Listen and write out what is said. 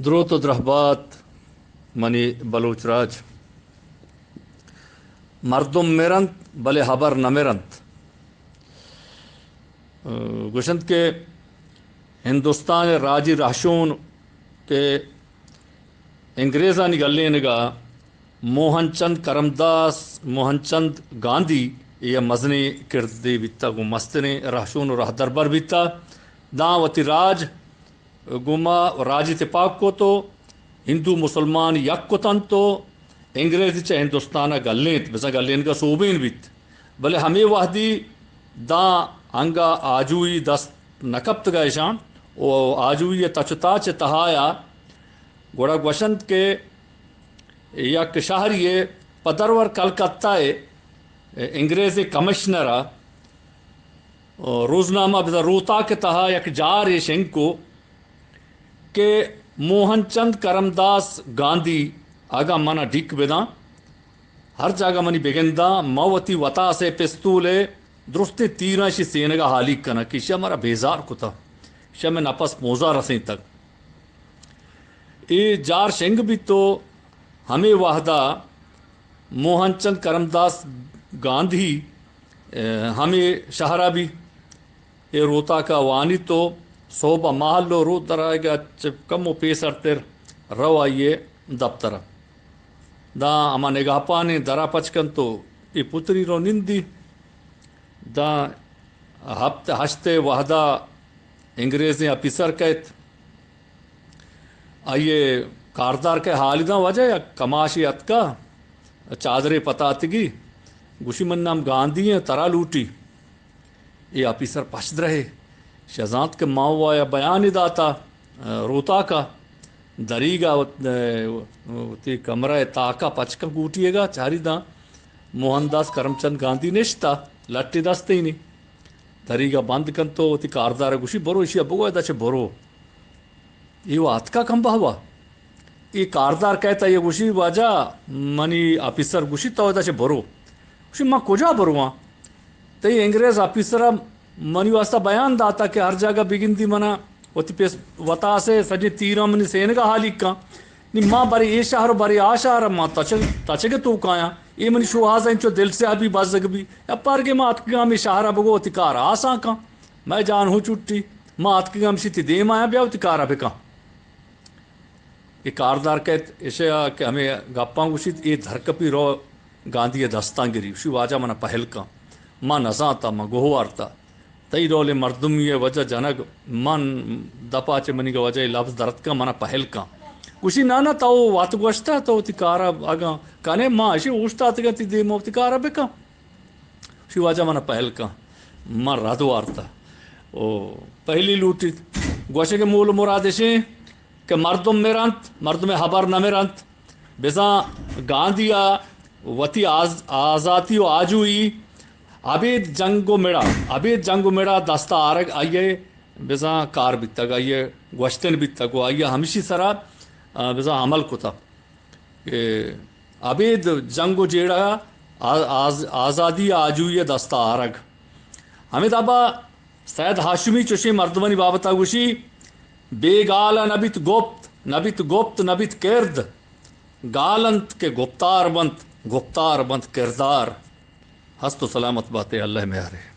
دروت و درہبات منی بلوچ راج۔ مردم مرنت بلے ہبر نہ مرنت۔ گوشنت کہ ہندوستان ءِ راجی رہشون کہ انگریزانی گلینگا موہن چند کرمداس، موہن چند گاندھی، اے مزنیں کردے بیتگ و مستریں رہشون و رہدربر بیتگ۔ داں وتی راج گوں ما راجی تپاک کت و ہندو مسلمان یک کتنت و انگریز چہ ہندوستان ءَ گلینت، بزاں گلینگ ءَ سوبین بیت۔ بلے ہمے وہدی داں انگا آجوئی دست نہ کپتگ ءَ اشاں و آجوئی ءِ تچ و تاچ ءِ تہایا گڑا گوشنت کہ یک شہری ءَ پہ درور کلکتہ ءِ انگریزیں کمشنر ءَ روزنامہ بزاں روتاک ءِ تہا یک جارے شنگ کو کہ موہن چند کرمداس گاندھی اگاں منا ڈیک بداں، ہر جاگہ منی بگنداں، من وتی وتاس ءِ پستول ءِ درستیں تیراں اشی سینگ ءَ ہالیگ کناں کہ ایشی ءَ مارا بیزار کتہ، ایشی ءَ مئے نپس موزا رسینتگ۔ اے جار شنگ بیت و ہمے وہدا موہن چند کرمداس گاندھی، اے، ہمے شہرا بی۔ اے روتاکا وانیت و سہب ءَ مہل و روت درائگا چہ کمو پیسرتر رو آئی ءِ دپترا۔ داں ہما نگہپانیں درا پچ کنت و اے پتری رو نندی۔ داں ہپت ہشت ءِ وہدا انگریزیں آفیسر کئیت۔ آئی ءِ کاردار کہ ہالی داں واجہ یک کماشے اتکا، چادرے پتاتگی، گوشی من نام گاندھی ایں، ترا لوٹی۔ اے آفیسر پشدرہے، شہ زانت کہ ما و آیا بیانے داتا، روتاکا دریگا وت-، وتی کمرہ ءِ تاکا پچ کن کوٹیگا چاری داں موہن داس کرمچند گاندھی نشتا، لٹے دستینی۔ دریگا بند کنت و وتی کاردار ءَ گوشی، برو ایشی ءَ بگو ادا چہ برو۔ اے و اتکا کمبہ وا۔ اے کاردار کئیت، آئی ءَ گوشی، واجہ، منی آفیسر گوشی تو ادا چہ برو۔ گوشی، من کجا برواں؟ تئی انگریز آفیسر ءَ منی واسطہ بیان داتا کہ ہر جاگہ بگندی منا وتی پیس وتاس ءِ سجیں تیراں منی سینگ ءَ ہالیگ کن۔ نی ما برے اے شہر و برے آ شہر ءَ ما تچگ، تچگ ءِ توکایاں۔ اے منی شوہاز انچو دل سیاہ بی بزگ بی۔ یا پرگے ما اتکگاں ہمے شہر ءَ بگو وتی کار آسان کن۔ مئے جان ہوں چٹی۔ ما اتکگاں ہمشی تی دیم آیاں، بیا وتی کار ءَ بکن۔ اے کاردار کئیت، ایشی ءَ کہ ہمے گپاں گوشیت، اے درکپی رو گاندھی ءِ دستاں گری۔ گوشی، واجہ منا پہل کن۔ ما نزانتا، ما گوہ وارتا۔ تئی ڈولیں مردمی ءِ وجہ جنگ من دپا چہ منیگ ءَ واجہ اے لبز درتکاں، منا پہل کن۔ گوشی، نا نا، تو وت گوشتا، تو وتی کار ءَ اگاں کنے، ما اشی اوشتاتگاں تی دیم ءَ، وتی کار ءَ بکن۔ گوشی، واجہ منا پہل کن، من رد وارتا۔ او پہلی لوٹیت۔ گوشگ ءِ مول مراد اشیں کہ مردم مرنت، مردم ءِ ہبر نہ مرنت۔ بزاں گاندھی ءَ وتی آز-، آزاتی و آجوئی ابید جنگ و مڑا، ابید جنگ و مڑا دست ءَ آرگ آئی ءِ بزاں کار بیتگ، آئی ءِ گوشتن بیتگ و آئی ءَ ہمشی سرا، آ، بزاں عمل کتگ کہ ابید جنگ و جیڑہ ءَ آ-، آز-، آزادی ءِ آجوئی ءِ دست ءَ آرگ۔ ہمے دابا سید ہاشمی چوشیں مردمانی بابت ءَ گوشی، بے گال ءَ نہ بیت گپت، نہ بیت گپت، نہ بیت کرد۔ گال انت کہ گپتار بنت، گپتار بنت کردار۔ ہست و سلامت باتے، اللہ میارے۔